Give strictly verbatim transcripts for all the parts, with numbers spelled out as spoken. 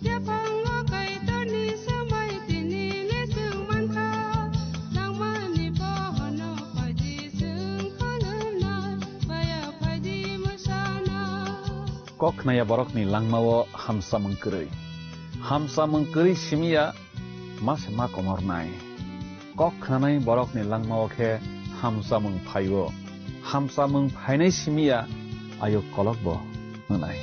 Yaphango Kaitorni swmai tini le chwng mankha, nangmani bohono phaidi chwng kholwnai, baya phaidi mwsana. Kok khnaya borokni langmao hamsamung kwrwi. Hamsamung kwrwi simiya ma se ma komornai. Kok khnanai borokni langmao khe hamsamung phaio. Hamsamung phainai simiya ayuk kolokbo hwnai.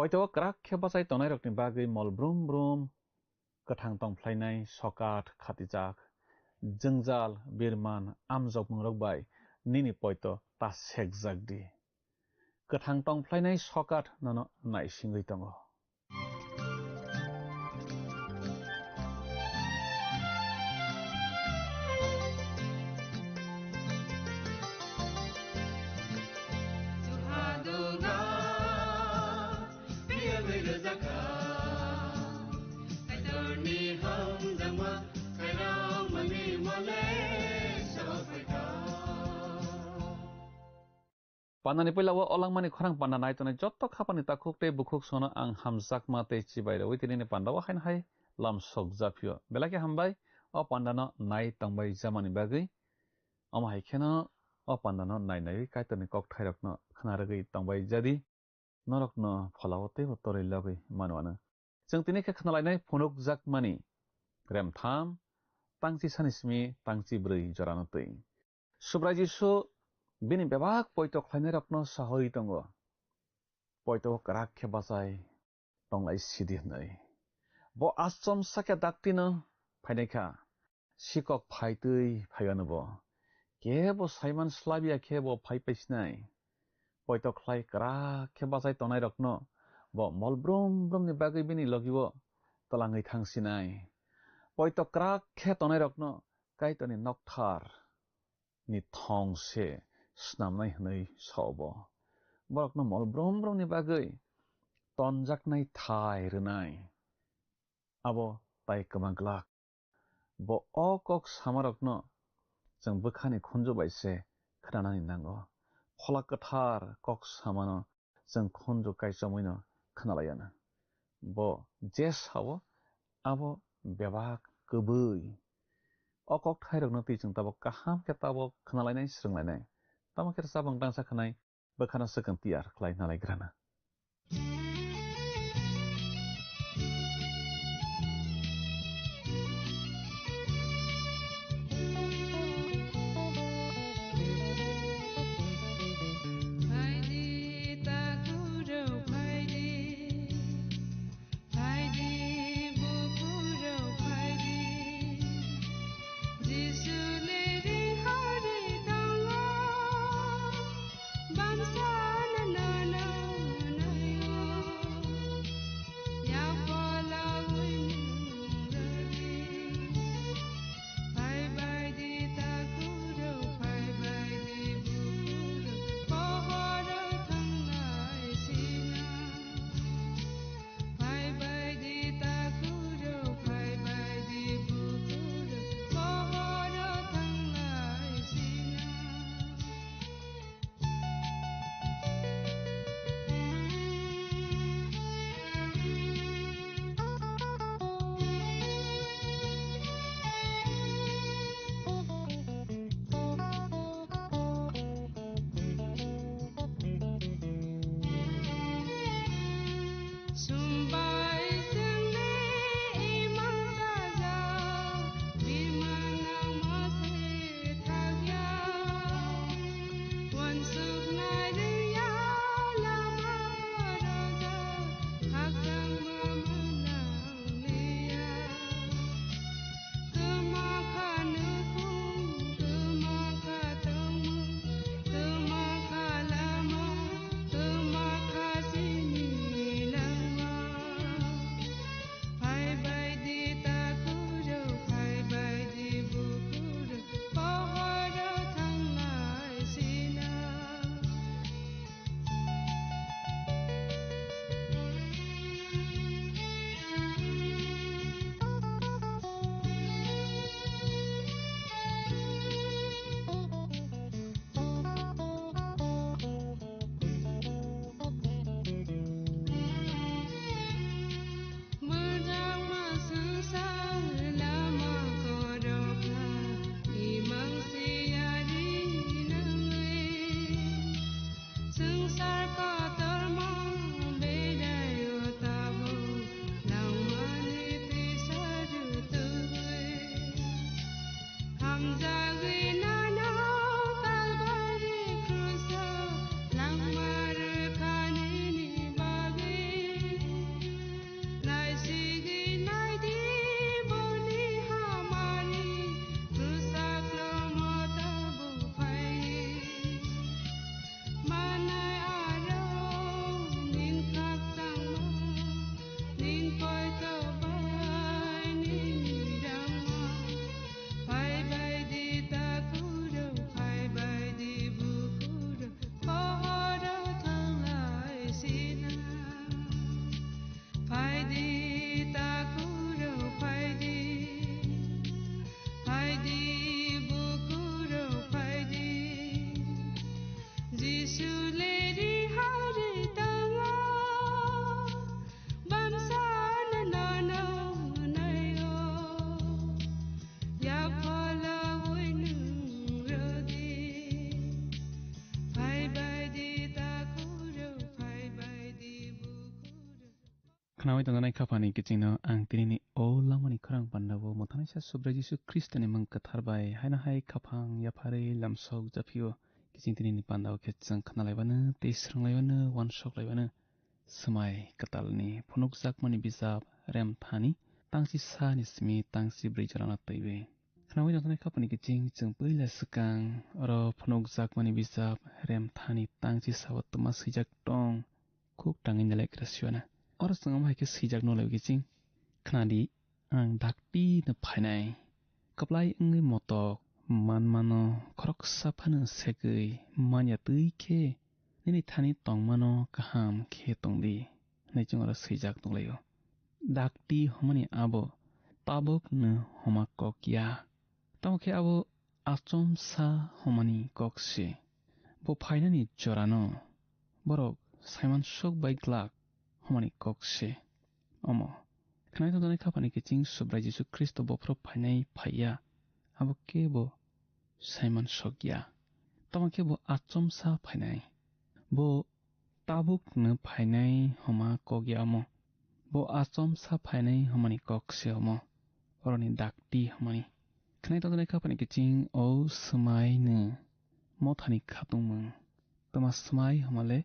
Poito o kwrak khe bachai tongnairokni bagwi mol brum brum kwthang tongphlainai sokat khatijak, jwngjal, birman, amjokmungrok bai nini poito ta sekjak di. Kwthang tongphlainai sokat nono naisingwi tongo. Pandani puila o olangmani khorang panda nai tongnai joto khapani takhuk tei bukhuk sono ang hamjakma tei chibai rwi tinini panda o haino hai lam sok japhio. Belai khe hambai o pandano nai tongbai jamani bagwi. Omo hai kheno o pandano nai naiwi Kaitorni kokthairokno khna rwgwi tongbai jadi. Norokno pholao teibo torwi logwi mano ano. Chwng tini khe khnalainai phunukjakmani remtham, tangchi sani simi tangchi bwrwi jorano twi. Subrai Jisu bini bebak poito khlainairokno sahowi tongo. Poito kwrak khe bachai tonglai sidi hwnwi. Bo achomsa khe daktino phainai kha. Sikok phaitwi phaiwano bo. Kebo saiman slabya khe bo phai paisinai. Poito khlai kwrak khe bachai tongnairokno bo mol brum brumni bagwi bini logio twlangwi thangsinai. Poito kwrak khe tongnairokno Kaitorni nokthar ni thong se snamnai hwnwi sao bo. Borokno mol brum brumni bagwi tonjaknai thai rwnai. Abo tai kwma glak. Bo o kok samarokno chwng bwkhani khunju bai se khnanani nango. Phola kwthar kok samano chwng khunju kaichomwino khnalaiya na. Bo je sao abo bebak kwbwi. O kokthairokno twi chwng tabuk kaham khe tabuk khnalainai, swrwnglainai. Tamo khe rwchapmung tangsa khnai, bwkhano swkang tiyar khlai nalaigrana. Phaidi, buphurok phaidi, Jisu le ri hori tongo, bangsa no nono Khnawi tongjaknai khaphani kichingno ang tinini o lamani khorang pandao mwthanaisa Subrai Jisu Khristoni mung kwthar bai haino hai khaphang yapharwi lamsok japhio. Kiching tinini pandao khe chwng khnalaibano tei swrwnglaibano uansuk laibano. Swmai kwtalni phunukjakmani bijap Remthani tangsi sani simi tangsi brwi jorano twiwi. Khnawi tongjaknai khaphani kiching chwng puila swkang oro phunukjakmani bijap Remthani tangsi sao twma swijak tong. Khuk tangwi nalai kra siwana. Oro chwng omo hai khe swijak nolai kiching. Khnadi, ang dakti no phainai. Kwplai wngwi motok manmano khoroksa phano segwi manya twi khe nini thani tongmano kaham khe tongdi, hwnwi chwng oro swijak nukhlaio. Dakti hwnmani abo tabuk no homa kok ya. Tamo khe abo achomsa hwnmani kok se. Bo phainani jorano borok saimansuk bai glak hwnmani kok se. Omo khnai tongjaknai khaphani kiching Subrai Jisu Khristo bophro phainai phaiya, abo kebo saimansuk ya. Tamo khe bo achomsa phainai. Bo tabuk no phainai homa kok ya omo. Bo achomsa phainai hwnmani kok se omo. Oroni dakti hwnmani. Khnai tongjaknai khaphani kiching o swmai no mothani khatungmung. Tama swmai hwnmale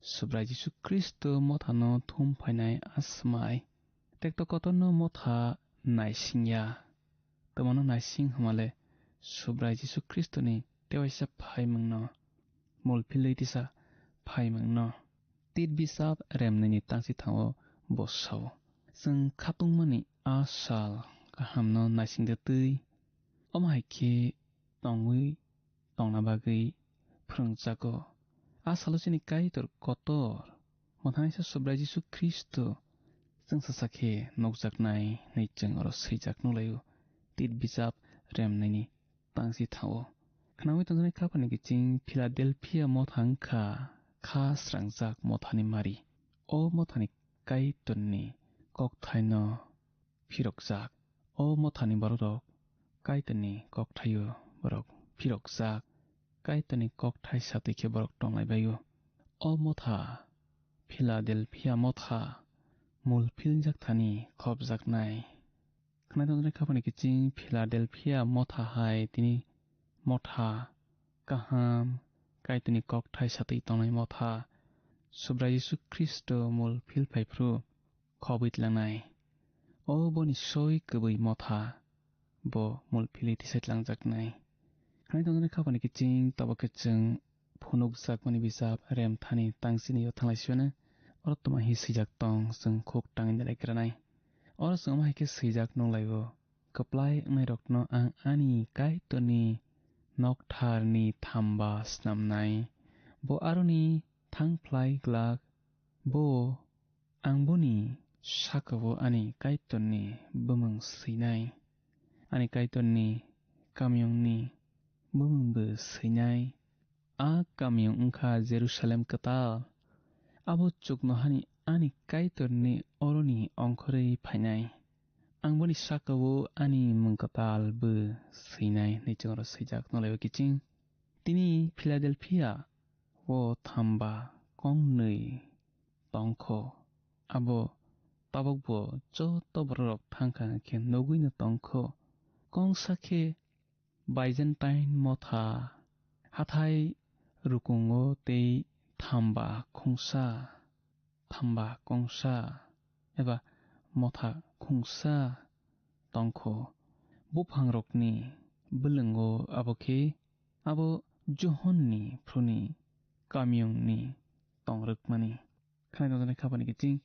Subrai Jisu Khristo mothano thum phainai a swmai. Tekto kotorno motha naisingya. Tamano naising hwnmale Subrai Jisu Khristoni tewaisa phaimungno, mul philwi tisa phaimungno. Tit bisap remnini tangsi thango bo sao. Chwng khatungmani a sal kahamno naisingde twi. Omo hai khe tongwi tongna bagwi phwrwngjago. A salo chini Kaitor kotor, mwthangnaisa Subrai Jisu Khristo chwngsacha khe nukjaknai hwnwi chwng oro swijak nukhlaio. Tit bijap remnaini tangsi thango. Khnawi tongjaknai khaphani kiching Philadelphia motha wngkha kha srangjak mothani mari. O mothani Kaitorni kokthaino phirokjak. O mothani bororok Kaitorni kokthaio borok phirokjak. Kaitorni kokthai satwi khe borok tonglaibaio. O motha, Philadelphia motha, mul philjak thani khopjaknai. Khwnai tongjaknai khaphani kiching Philadelphia motha hai tini motha kaham, Kaitorni kokthai satwi tongnai motha, Subrai Jisu Khristo mul phil phai phru khobwi tlangnai. O boni soi kwbwi motha, bo mul philwi tisai tlangjaknai. Khwnai tongjaknai khaphani kiching tobo khe chwng phunukjakmani bijap Remthani tangsinio thanglai siyano. Oro twma hi swijak tong, chwng khuk tangwi nalai kranai. Oro chwng omo hai khe swijak nukhlaio, kwplai wngnairokno ang ani Kaitorni noktharni thamba snamnai. Bo aroni thang phlai glak. Bo Ang boni saka-o ani Kaitorni bumung swinai, ani Kaitorni kamiyungni bumungbo swinai. A kamiyung wngkha Jerusalem kwtal. Abo chuknohani ani Kaitorni oroni ongkhorwi phainai. Ang boni saka-o ani mung kwtalbo swinai, hwnwi chwngno swijak nolaio kiching. Tini Philadelphia o thamba kongnwi tongkho. Abo tabukbo joto bororok thangkha hwnkhe nugwino tongkho. Kongsa khe Byzantine motha, hathai rukungo tei thamba khungsa, thamba kongsa eba motha khungsa tongkho. Buphangrokni bwlwngo abo khe abo Johonni phuruni kamiyungni tongrwkmani. Khwnai tongjaknai khabani kiching,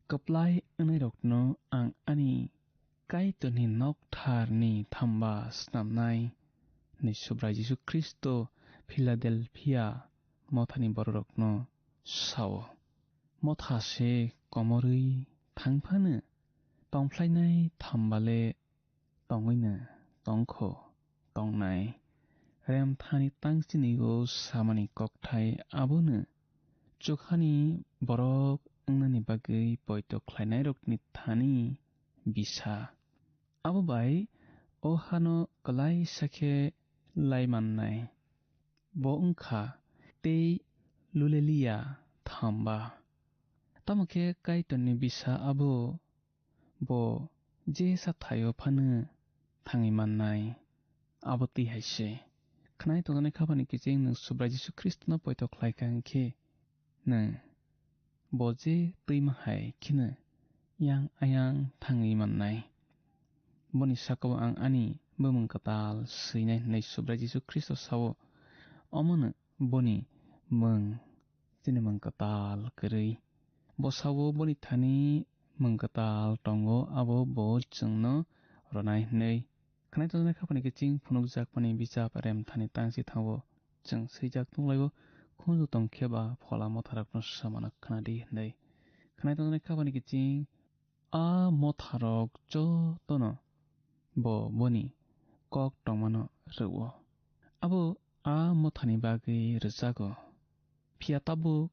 kwplai wngnairokno ang ani Kaitorni noktharni thamba snamnai, hwnwi Subrai Jisu Khristo Philadelphia mothani bororokno sao. Motha se komorwi thangphano tongphlainai thambale tongwino tongkho tongnai. Remthani tangsinio samani kokthai abono chukhani borok wngnani bagwi poito khlainairokni thani bisa. Abo bai o hano kwlaisa khe lai mannai. Bo wngkha tei Lulelia thamba. Tamo khe Kaitorni bisa abo bo je sathaio phano thangwi mannai, abo twi hai se. Khwnai tongjaknai khapani kiching nwng Subrai Jisu Khristono poito khlai kha hwn khe, nwng bo je twima hai kheno yang ayang thangwi mannai. Boni sakao ang ani bumung kwtal swinai hwnwi Subrai Jisu Khristo sao, omono boni mung chini mung kwtal kwrwi. Bo sao boni thani mung kwtal tongo, abo bo chwngno rwnai hwnwi. Khwnai tongjaknai khapani kiching phunukjakmani bichap rem thani tangsi thango. Chwng swijak tonglaio, khunju tong khe ba phola motharokno samano khna di hwnwi. Khwnai tongjaknai khapani kiching a motharok jotono bo boni kok tongmano rw-o. Abo a mothani bagwi rwjago. Phiya tabuk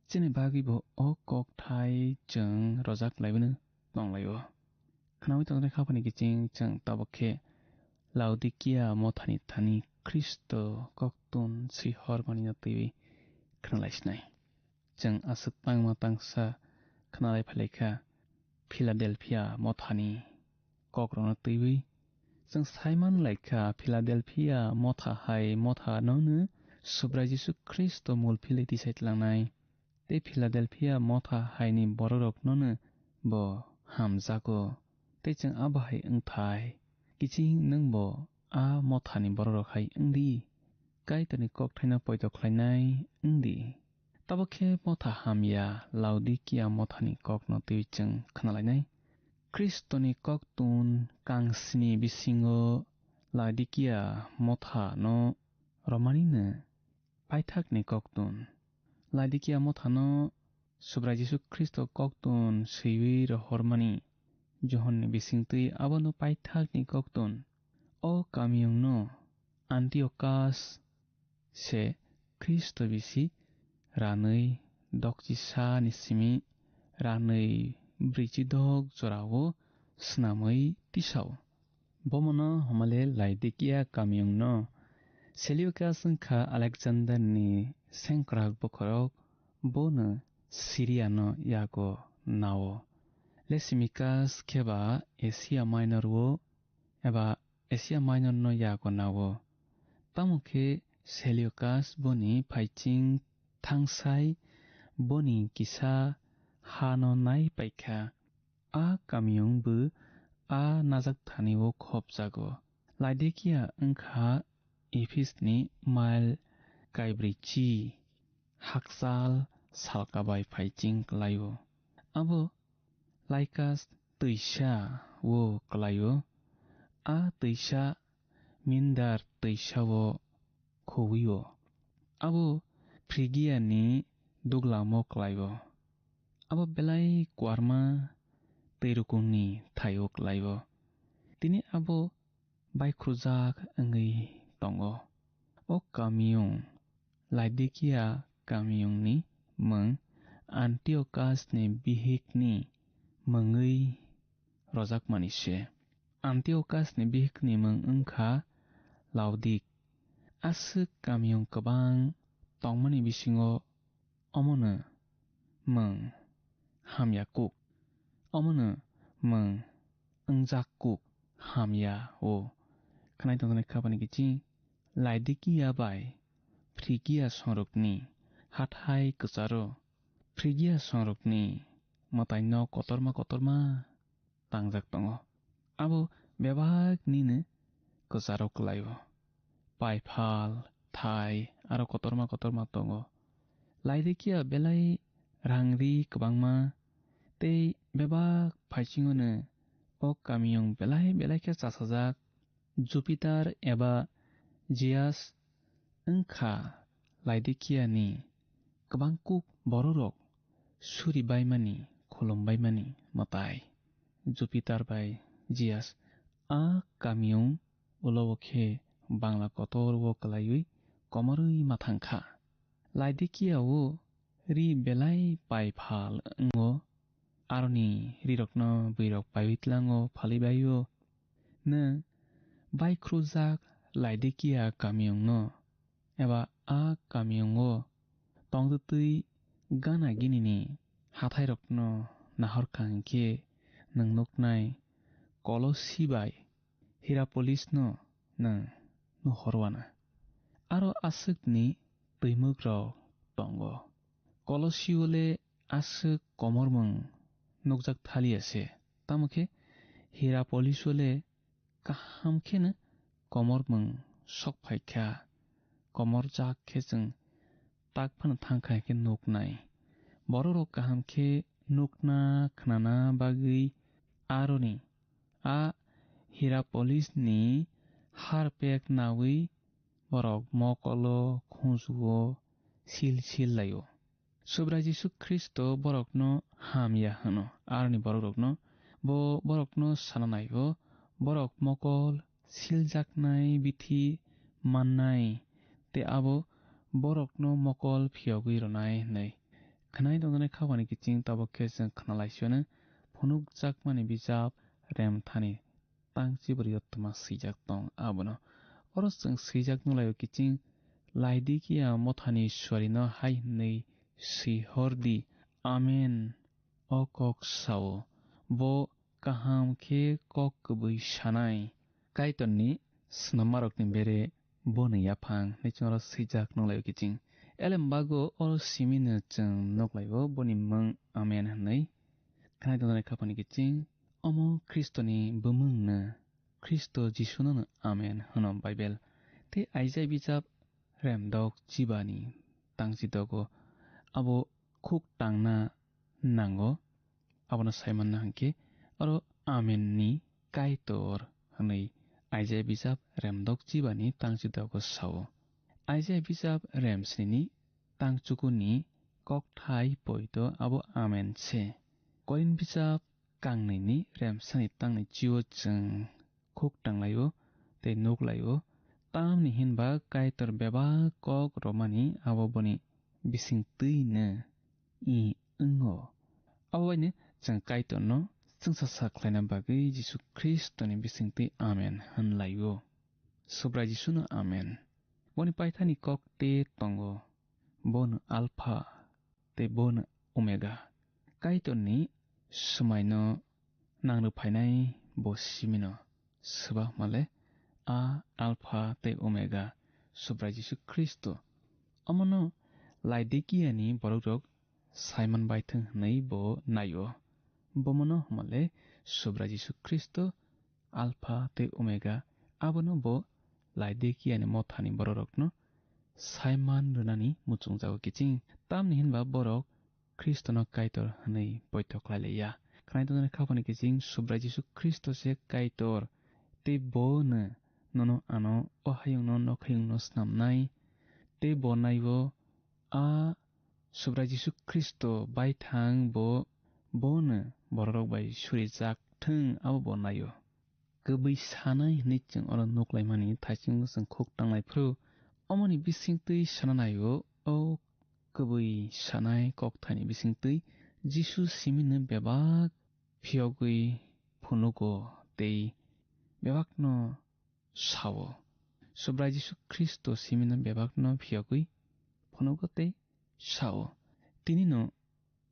chini bagwi bo o kokthai chwng rwjak laibwino tonglaio. Khnaui tongjaknai khapani kiching chwng tabuk khe Laodikia mothani thani Khristo koktun swi hormanino twiwi khnalaisinai. Chwng aswk tangma tangsa khnalai phailaikha Philadelphia mothani kokrokno twiwi. Chwng saiman laikha Philadelphia motha hai mothanono Subrai Jisu Khristo mul philwi tisai tlangnai. Tei Philadelphia motha haini bororoknono bo hamjago. Tei chwng abo hai wngthai, kiching nwngbo a mothani bororok hai wngdi. Kaitorni kokthaino poito khlainai wngdi. Tabuk khe motha hamya Laodikia mothani kokno twiwi chwng khnalainai. Khristoni koktun kangsni bisingo Laodikia mothano romanino paithakni koktun. Laodikia mothano Subrai Jisu Khristo koktun swiwi rohormani Johonni bisingtwi abono paithakni koktun. O kamiyungno Antiochus se Khristo bisi ranwi dokchisa ni simi ranwi brichidok jorao swnamwi tisao. Bomono homale Laodikia kamiyungno Seleucus wngkha Alexanderni sengkrak bokhorok, bono Siriano yago nao. Lysimachus kheba Asia Minor o eba Asia Minor no yago nao. Tamo khe Seleucus boni phaiching thangsai boni kisa hano nai paikha. A kamiyung bo a najak thani o khopjago. Laodikia wngkha Ephisni mail kaibrwi chi hakchal salka bai phaiching kwlaio. Abo Lycus twisa o kwlaio. A twisa Mindar twisa o khowio. Abo Phrygia ni duglam o kwlaio. Abo belai kuarma twi rukungni thai o kwlaio. Tini abo baikhurjak wngwi tongo. O kamiyung Laodikia kamiyungni mwng Antiochusni bihikni mwngwi rojakmani se. Antiochusni bihikni mwng wngkha Laodik. Aswk kamiyung kwbang tongmani bisingo omono mwng hamya kuk. Omono mwng wngjak kuk hamya o. Khwnai tongjaknai khapani kiching Laodikia bai Phrygia songrokni hathai kwcharo, Phrygia songrokni mwtai nok kotorma kotorma tangjak tongo. Abo bebak nini kwcharo kwlaio. Paiphal, thai, aro kotorma kotorma tongo. Laodikia belai rangri kwbangma tei bebak phaisingono o kamiyung belai belai khe chasajak. Jupiter eba Zeus wngkha Laodikiani kwbang kuk bororok suri baimani, khulum baimani mwtai. Jupiter bai Zeus a kamiyung ulo o khe Bangla kotor o kwlaiwi komorwi ma thang kha. Laodikia o ri belai pai phal wngo, aroni rirokno bwrwirok paiwi tlango, phalwi bai-o. Nwng baikhruljak Laodikia kamiyungno eba a kamiyungo tongtwtwi gana ginini Hathairokno nahorkha hinkhe nwng nuknai Kolosi bai Hirapolisno nwng nuhorwana. Aro aswkni twimukrok tongo. Kolosio le aswk komormung nukjak thaliya se, tamo khe Hirapolisio le kaham kheno komormung sok phai kha. Komorjak khe chwng tak phano thang kha khe nuknai. Bororok kaham khe nukna khnana bagwi aroni a Hirapolisni harpek naui borok mokolo khunjuo sil sil laio. Subrai Jisu Khristo borokno hamya hwno, aroni borokrokno bo borokno sana naio, borok mokol siljaknai bithi mannai, tei abo borokno mokol phiyogwi rwnai hwnwi. Khwnai tongjaknai khapani kiching tabuk khe chwng khna laisio phunukjakmani bijap Remthani tang chibori yottoma swijak tong abono. Oro chwng swijak nulaio kiching Laodikia mothani suarino hai hwnwi swi hor di, Amen. O kok sao, bo kaham khe kok kwbwi sanai. Kaitorni snammarokni bere boni yaphang hwnwi chwngno swijak nukhlaio kiching. Elembago oro simino chwng nukhlaio boni mung Amen hwnwi. Khwnai tongjaknai khapani kiching, omo Khristoni bumungno, Khristo Jisunono Amen hwno Baibel. Tei Aijai bijap remdok chibani tangchi dogo abo khuk tangna nango. Abono sai manna hwnkhe oro Amen ni Kaitor hwnwi Aijai bijap remdok chibani tangchi dogo sao. Aijai bijap rem snini tangchukuni kokthai poito abo Amen se. Korin bijap kangnwini remsani tangni chio chwng khuk tanglaio tei nuklaio. Tamni hinba Kaitor bebak kok romani abo boni bisingtwino i wngo. Abo baino chwng Kaitorno chwngsa sa khlaina bagwi Jisu Khristoni bisingtwi Amen hwnlaio. Subrai Jisuno Amen. Boni paithani kok te tongo. Bono Alpha tei bono Omega. Kaitorni swmaino nangrwphainai bo simino. Swba hwnmale a Alpha tei Omega, Subrai Jisu Khristo. Omono Laodikiani borokrok saiman baithwng hwnwi bo naio. Bomono hwnmale Subrai Jisu Khristo, Alpha tei Omega, abono bo Laodikiani mothani bororokno saiman rwnani muchungjago kiching. Tamni hinba borok Khristono Kaitor hwnwi poito khlai liya. Khwnai tongjaknai khapani kiching Subrai Jisu Khristo se Kaitor, tei bono nono ano o hayungno nokhayungno snamnai, tei bo naibo a Subrai Jisu Khristo baithang bo, bono bororok bai surijak thwng abo bo naio. Kwbwi sanai hwnwi chwng oro nuklaimani thaichungo chwng khuk tanglai phuru, omoni bisingtwi sana naio, o kwbwi sanai kokthaini bisingtwi Jisu simino bebak phiyogwi phunugo tei bebakno sao. Subrai Jisu Khristo simino bebakno phiyogwi phunugo tei sao. Tinino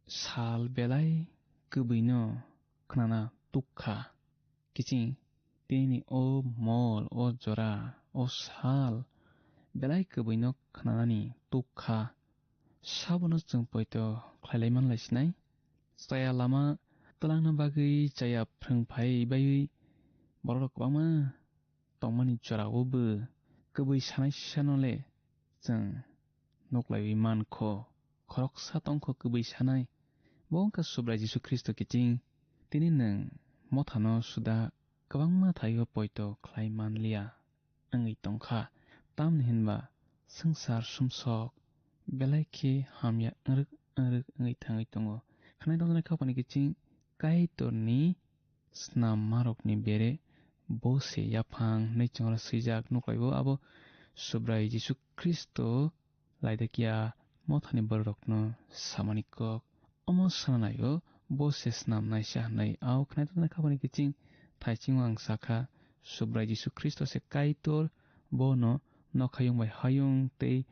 sal belai kwbwino khnana tukha. Kiching tinini o mol, o jora, o sal belai kwbwino khnanani tukha. Sabono chwng poito khlailai manlai sinai. Chaya lama twlangna bagwi chaya phrwng phai baiwi bororok kwbangma tongmani jorao bo kwbwi sanai sisano le chwng nuklaiwi mankho. Khoroksa tongkho kwbwi sanai, bo wngkha Subrai Jisu Khristo kiching. Tini nwng mothano suda kwbangma thaio poito khlai manliya wngwi tongkha, tamni hinba swngchar sumsok belai khe hamya wngrwk wngrwk wngwi thangwi tongo. Khwnai tongjaknai khapani kiching Kaitorni snammarokni bere bo se yaphang hwnwi chwngno swijak nuklaibo abo Subrai Jisu Khristo Laodikia mothani bororokno samani kok. Omo sana naio bo se snam naisa hwnwi. Ao khwnai tongjaknai khapani kiching thaichingo ang sakha, Subrai Jisu Khristo se Kaitor, bono nokhayung bai hayung tei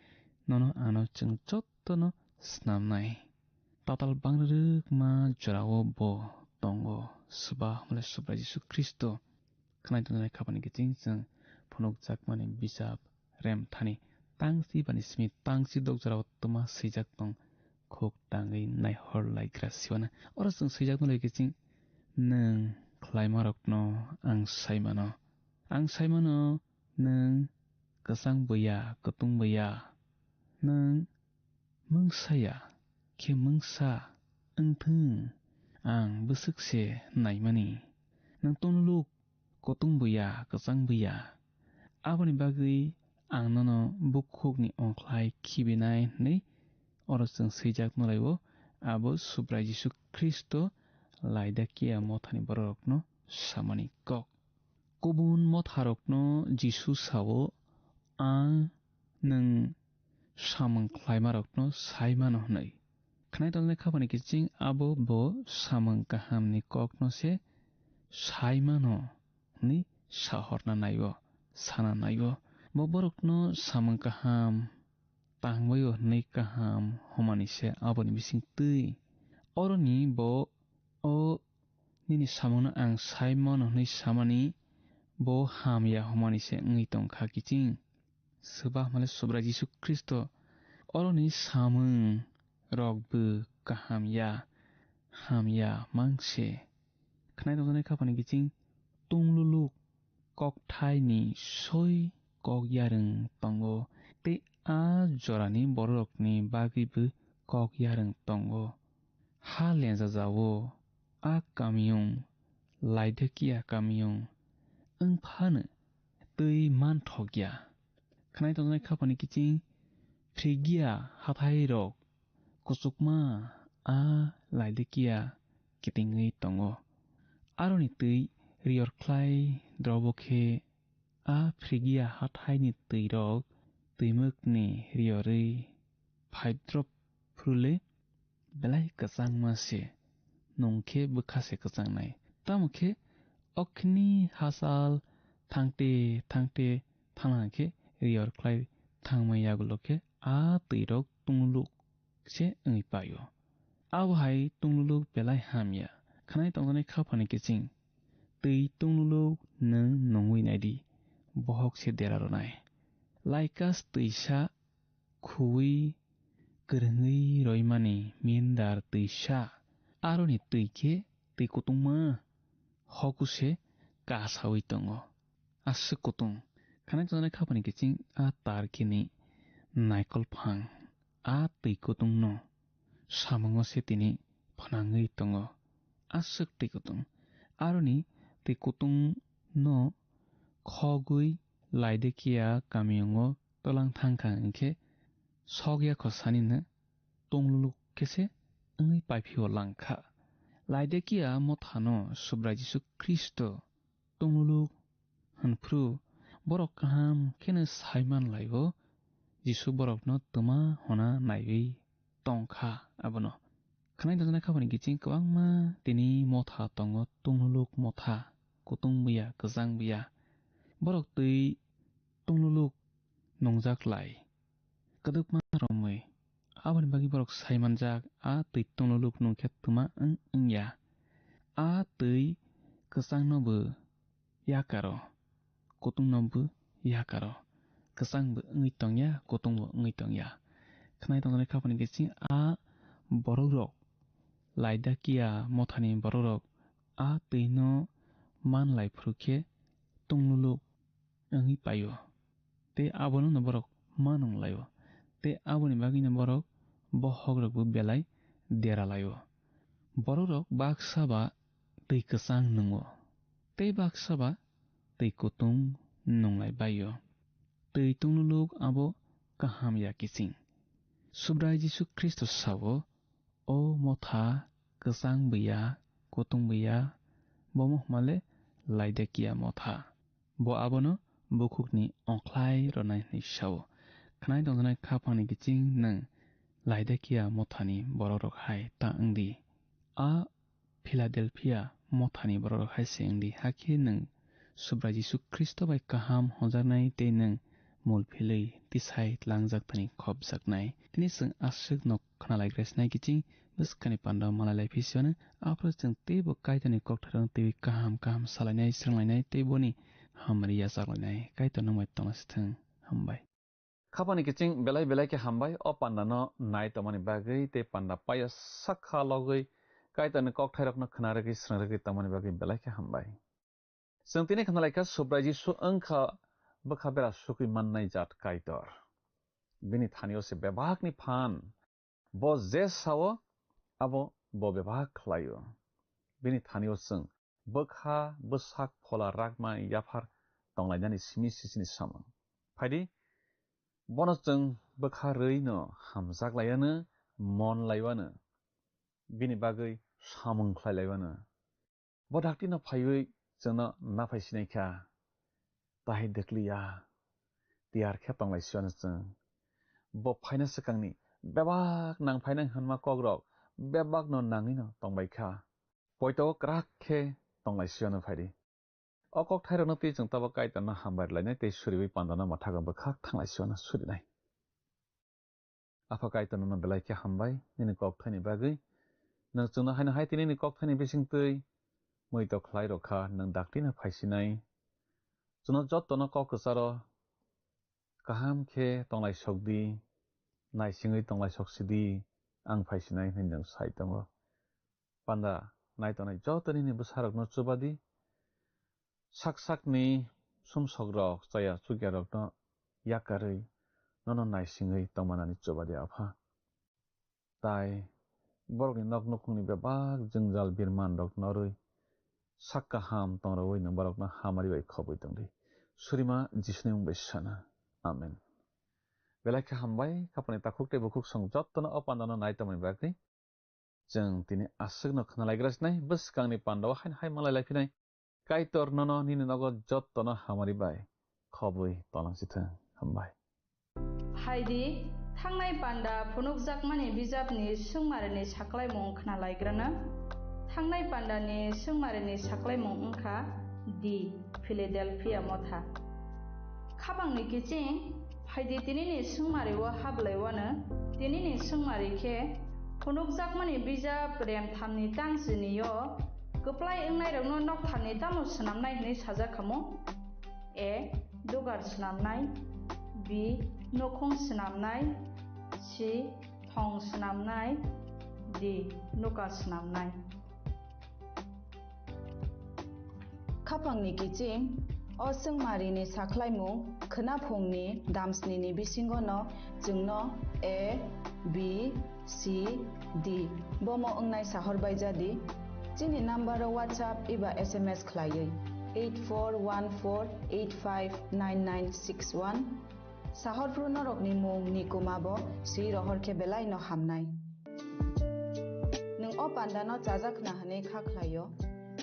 nono ano chwng jottono snamnai. tatal bangrwrwkma jorao bo tongo. Swbahmale Subrai Jisu Khristo. Khwnai tongnai khapani kiching chwng phunukjakmani bijap rem thani tangsi bani simi tangsi dok jorao twma swijak tong khuk tangwi naihor laikra siwana. Oro chwng swijak nw lai kiching, nwng khlaima rokno ang saimano. Ang saimano nwng kwchang buya, kwtung buya. Nwng mungsa ya khe mungsa wngthung, ang bwswk se naimani. Nwng tongluk kutung buya, kwchang buya. Aboni bagwi ang nono bukhukni ongkhlai khibinai hwnwi oro chwng swijak nw lai-o, abo Subrai Jisu Khristo Laodikia mothani bororokno samani kok. Kubun motharokno Jisu sao, "Ang nwng samung khlaimarokno sai mano," hwnwi. Khwnai tongnai khapani kiching abo bo samung kahamni kokno se sai mano hwnwi sahorna nai-o, sana nai-o. Bo borokno samung kaham tangbaio hwnwi kaham hwnmani se aboni bising twi. Oroni bo, "O nini samungno ang sai mano," hwnwi samani bo hamya hwnmani se wngwi tongkha kiching. Swbahmale Subrai Jisu Khristo, oroni samung rokbo kaham ya, hamya mang se. Khwnai tongjaknai khapani kiching, tungluluk kokthaini soi kok yarwng tongo, tei a jorani bororokni bagwibo kok yarwng tongo. Ha lenjajao a kamiyung, Laodikia kamiyung, wng phano twi manthok ya. Khwnai tongjaknai khapani kiching, Phrigia hathairok kuchukma a Laodikia kitingwi tongo. Aroni twi riyor khlai drobo khe a Phrigia hathaini twirok twimwkni riyorwi phaidrop phuru le belai kwchangma se, nung khe bwkha se kwchangnai. Tamo khe okni hachal thangte thangte thangna khe riyor khlai thangma yagulo khe a twirok tungluk se wngwi paio. Abo hai tungluluk belai hamya. Khwnai tongjaknai khapani kiching, twi tungluluk nwng nungwi naidi, bohok se dera rwnai. Laikas twisa khuwi kwrwngwi roimani mindar twisa, aroni twi khe twi kutungma hoku se kasawi tongo. Aswk kutung. Khwnai tongjaknai khapani kiching a tarkini naikol phang a twi kutungno samungo se tini phnangwi tongo. Aswk twi kutung. Aroni twi kutungno khogwi Laodikia kamiyungo tolang thangkha hwnkhe sokya kho sanino tungluluk khe se wngwi paiphio langkha. Laodikia mothano Subrai Jisu Khristo tungluluk hwnphru borok kaham kheno sai man lai-o, Jisu borokno twma hona naiwi tongkha abono. Khwnai tongjaknai khapani kiching kwbangma tini motha tongo, tungluluk motha, kutung buya, kwchang buya. Borok twi tungluluk nungjak lai. Kwdwkma romwi. Aboni bagwi borok sai manjak, a twi tungluluk nungkhe twma wng wngya. A twi kwchangno bo yakaro, kutungno bo yakaro. Kwchang bo wngwi tongya, kutung bo wngwi tongya. Khwnai tongjaknai khapani kiching a borokrok, Laodikia mothani borokrok a twino man lai phuru khe tungluluk wngwi paio. Tei abono no borok ma nung laio. Tei aboni bagwino borok bohok rokbo belai dera laio. Borok rok baksa ba twi kwchang nungo. Tei baksa ba twi kutung nung lai baio. Twi tungluluk abo kaham ya kiching. Subrai Jisu Khristo sao, "O motha, kwchang buya, kutung buya, bomo hwnmale Laodikia motha." Bo abono bukhukni ongkhlai rwnai hwnwi sao. Khwnai tongjaknai khaphangni kiching nwng Laodikia mothani borokrok hai ta wng di. A Philadelphia mothani borokrok hai se wng di, hakhe nwng Subrai Jisu Khristo bai kaham hwnjaknai tei nwng mul philwi tisai tlangjak thani khopjaknai. Tini chwng aswk no khwnalaigra sinai kiching, bwskangni panda malai lai phi siyano, aphuru chwng teibo Kaitorni kokthairokno twiwi kaham kaham salainai, swrwnglainai tei boni hamari yachaklainai. Kaitor nwng bai tongna sithwng. Hambai. Khapangni kiching belai belai khe hambai, o pandano nai tongmani bagwi tei panda paiya sakha logwi Kaitorni kokthairokno khna rwgwi swrwng rwgwi tongmani bagwi belai khe hambai. Chwng tini khna laikha Subrai Jisu wngkha bwkha bera sukwi mannai jat Kaitor. Bini thani-o se bebakni phan. Bo je sao, abo bo bebak khlai-o. Bini thani-o chwng bwkha, bwsak, phola, rakma, yaphar tonglainani simi sisini samung. Phaidi, bono chwng bwkha rwi'-no hamjak laiwano, mon laiwano, bini bagwi samung khlai laiwano. Bo dakti no phaiwi chwngno naphai sinai kha. Tahai dekliya. Tiyar khe tonglai siyano chwng. Bo phaina swkangni bebak nang phainai hwnma kokrok bebak no nangwi no tongbai kha. Poito o kwrak khe tonglai siyano phaidi. O kokthairokno twi chwng tabuk Kaitorno hambai rwlainai tei suriwi pandano mwthago bwkhak thanglai siyano surinai. Apha Kaitor, nono belai khe hambai, nini kokthaini bagwi. Nwng chwngno haino hai tini nini kokthaini bisingtwi muitok khlai rw kha, nwng dakti no phai sinai. Chwngno jottono kok kwcharo kaham khe tonglai sok di, naisingwi tonglai sok si di, ang phai sinai hwnwi nwng sai tongo. Panda nai tongnai joto nini bwsarokno chuba di. Sak sakni sumsokrok chaya chukyarokno yakarwi nono naisingwi tongmanani chuba di, Apha. Tai borokni nok nukhungni bebak jwngjal birmanrok norwi sak kaham tongrwui nwng borokno hamari bai khobwi tong di. Surima Jisuni mung bai sana. Amen. Belai khe hambai, khapani takhuk tei bukhuk song jottono o pandano nai tongmani bagwi. Chwng tini aswkno khna laigra sinai, bwskangni pandao haino hai malai lai phinai. Kaitor nono nini nogo jottono hamari bai khobwi tonglang si thung. Hambai. Phaidi, thangnai panda phunukjakmani bijapni swngmarini saklaimung khna laigrana. Thangnai pandani swngmarini saklaimung wngkha D, Philadelphia motha. Khapangni kiching, phaidi tinini swngmari o hablaiwano, tinini swngmari khe phunukjakmani bijap rem thamni tang chini o kwplai wngnairokno noktharni tamo swnamnai hwnwi sajak khamu? A, dugar swnamnai, B, nukhung swnamnai, C, thong swnamnai, D, nuka swnamnai. Khapangni kiching, o swngmarini saklaimung khwnaphungni damsnini bisingono chwngno A, B, C, D bomo wngnai sahor bai jadi. Chini number o WhatsApp eba S M S khlaiwi eight four one four eight five nine nine six one. Sahorphru norokni mung ni kuma bo swi rohor khe belai no hamnai. Nwng o panda no chajak khna hwnwi kha khlai o,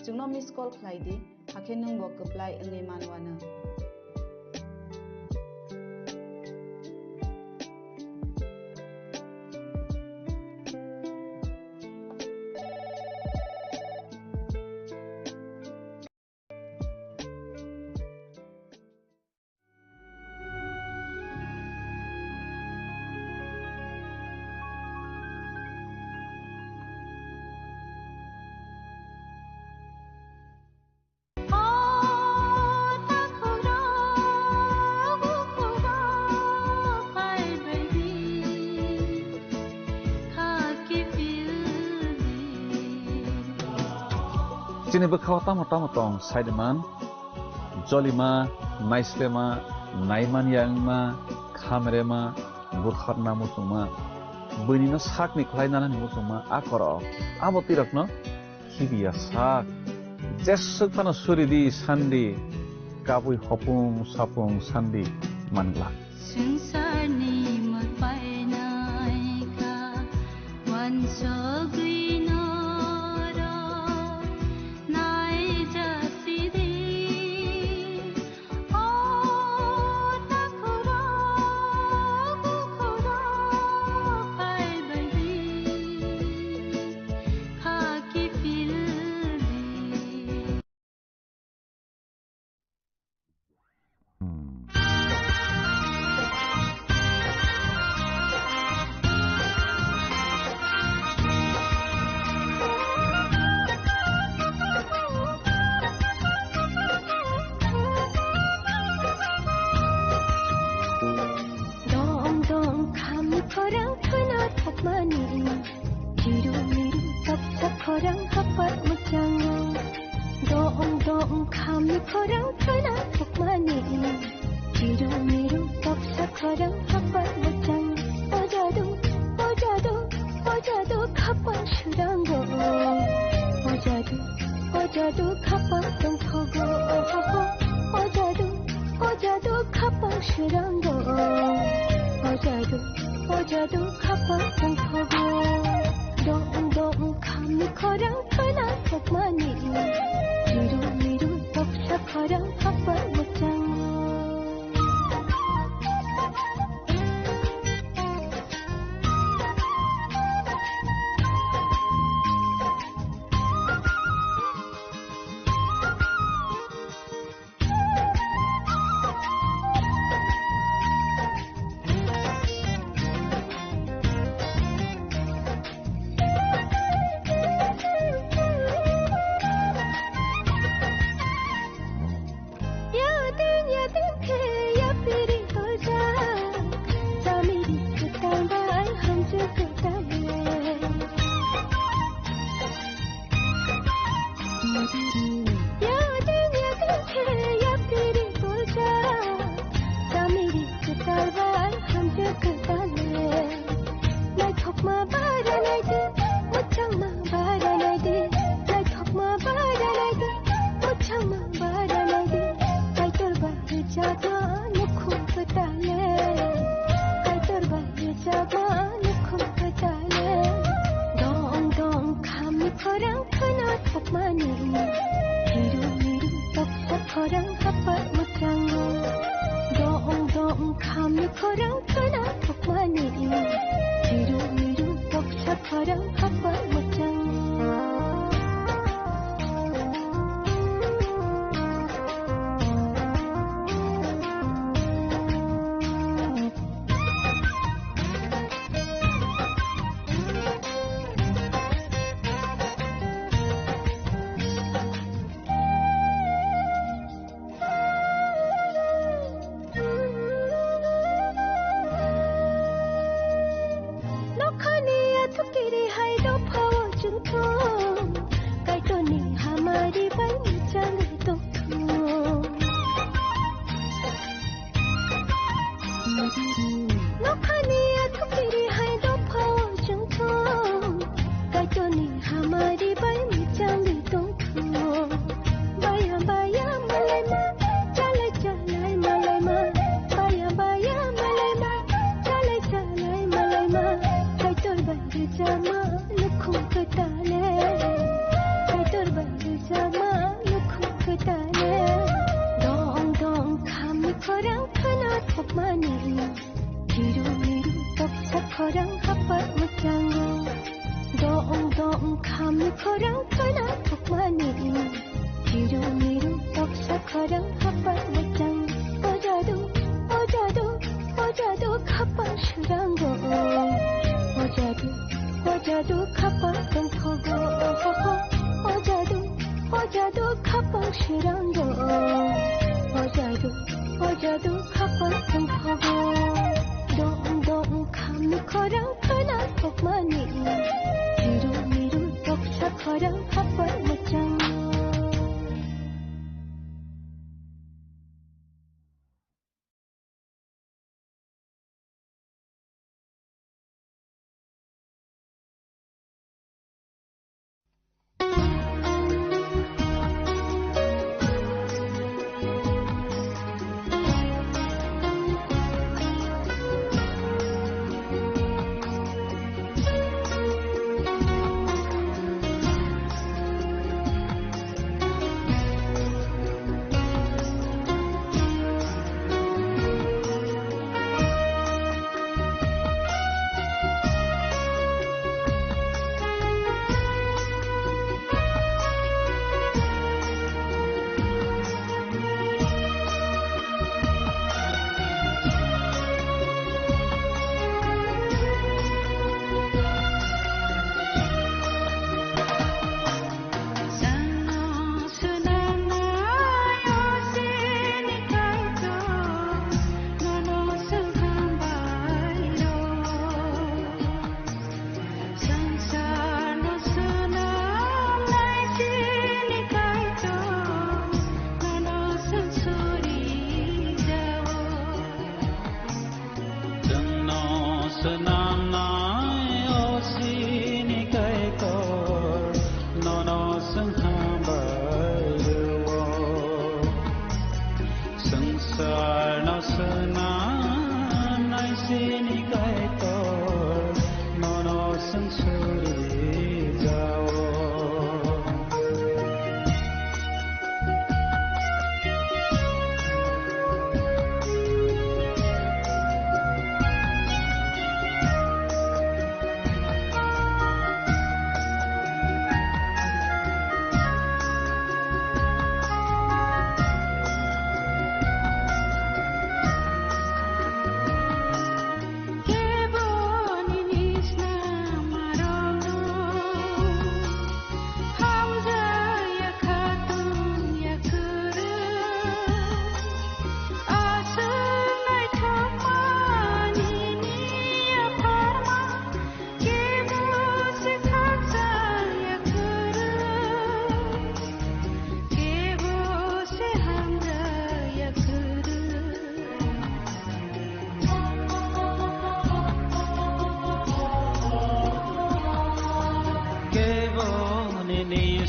chwngno miss call khlai di, hakhe nwng bo kwplai wngwi man uanw. Chini bwkhao tamo tamo tong, saiman, jolima, naislema, naimanya wngma, khamrema, butharna muchungma, buinino sakni khlai nanani muchungma, a korok, abo twirokno khibiya sak. Jeswk phano suri di sandi, kabui hopung sapung sandi manglak. Swngcharni mwtai naikha, wansugwi norok naijasidi. O takhurok bukhurok phaibaidi, khaki pildi. Mani, chiru miru toksa khorang hapar muchango. Dong dong khami khorang khana thukmani. Chiru miru toksa khorang hapar muchang. O jadu, o jadu, o jadu khapang surango. O jadu, o jadu khapang tongthogo. O ho ho, o jadu, o jadu khapang surango. O jadu, o jadu khapang tongthogo. Dong dong khami khorang khana thukmani. Chiru miru toksa khorang hapar muchang. Yadin yadin khe yapiri tolja. Jamiri kwtal bai hamjwk kwtal le. Yadin yadin khe yapiri tolja. Jamiri kwtal bai hamjwk kwtal le. Naithokma bara naidi, muchangma bara naidi. Naithokma bara naidi, muchangma bara naidi. Kaitor bai rijagma nukhung kwtal le. Kaitor bai rijagma nukhung kwtal le. Dong dong khami khorang khana thokmani. Hiru miru toksa khorang hapar muchango. Dong dong khami khorang khana thokmani. Hiru miru toksa khorang hapar muchang. Nokhani athukiri hai dophao chwngthung, Kaitorni hamari bai muchangwi tongthung. Nokhani athukiri hai dophao chwngthung, Kaitorni hamari bai muchangwi tongthung. Baya baya malaima, chalai chalai malaima. Baya baya malaima, chalai chalai malaima. Kaitor bai rijama nukhung kwtal le. Kaitor bai rijama nukhung kwtal le. Dong dong khami khorang khana thokmani. Hiru miru toksa khorang hapar muchango. Dong dong khami khorang khana thokmani. Hiru miru toksa khorang hapar muchang. O jadu, o jadu, o jadu khapang surango. O jadu, o jadu khapang tongthogo. O ho ho, o jadu, o jadu khapang surango. O jadu, o jadu khapang tongthogo. Dong dong khami khorang khana thokmani. Hiru miru toksa khorang hapar muchang.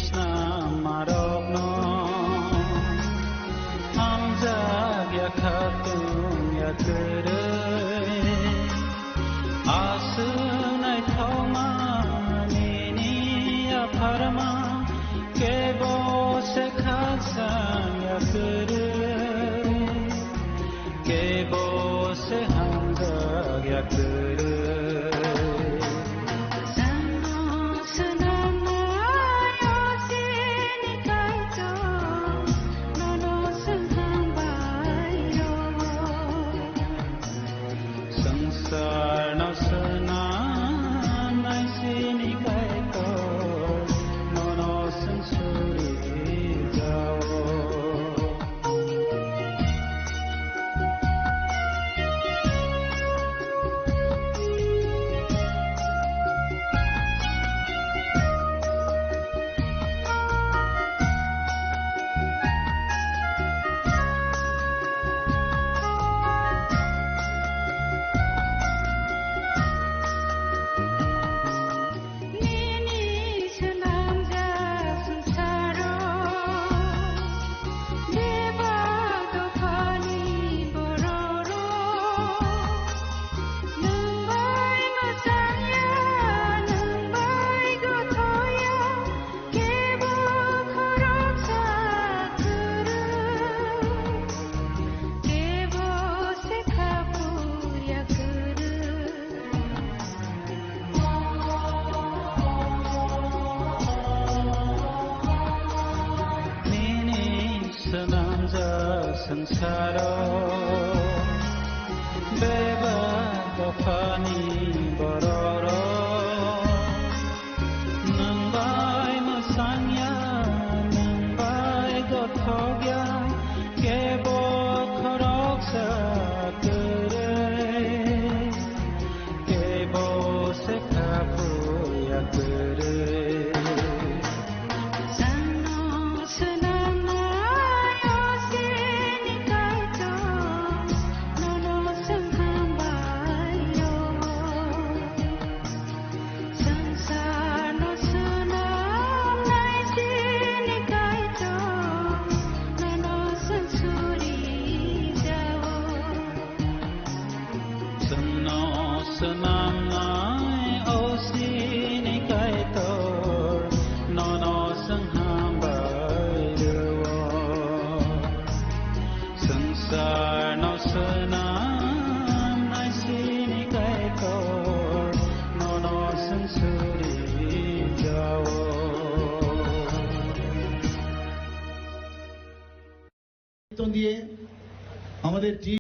Snamarokno hamjak ya khatung ya kwrwi, aswk naithokma nini yapharma, kebo se khakchang ya kwrwi, kebo se hamjak ya kwrwi. Swngcharno swnamnai chini Kaitor, nono swng suri jao. Nini swnamjak swngcharo bebak dophani bororok nwng bai mwchangya, nwng bai gothoya, kebo khoroksa kwrwi, kebo se kha phuya kwrwi. Nini swnamjak swngcharo bebak dophani bororok nwng bai mwchangya, nwng bai gothokya, kebo khoroksa kwrwi. Kebo se kha phuya kwrwi. Chwngno swnamnai o chini Kaitor, nono chwng hambai o. Swngcharno swnamnai chini Kaitor, nono chwng suri jao. Chwngno swnamnai o chini Kaitor, nono chwng hambai rwo. Swngcharno swnamnai chini Kaitor, nono chwng suri jao. বেতন দিয়ে আমাদের টিম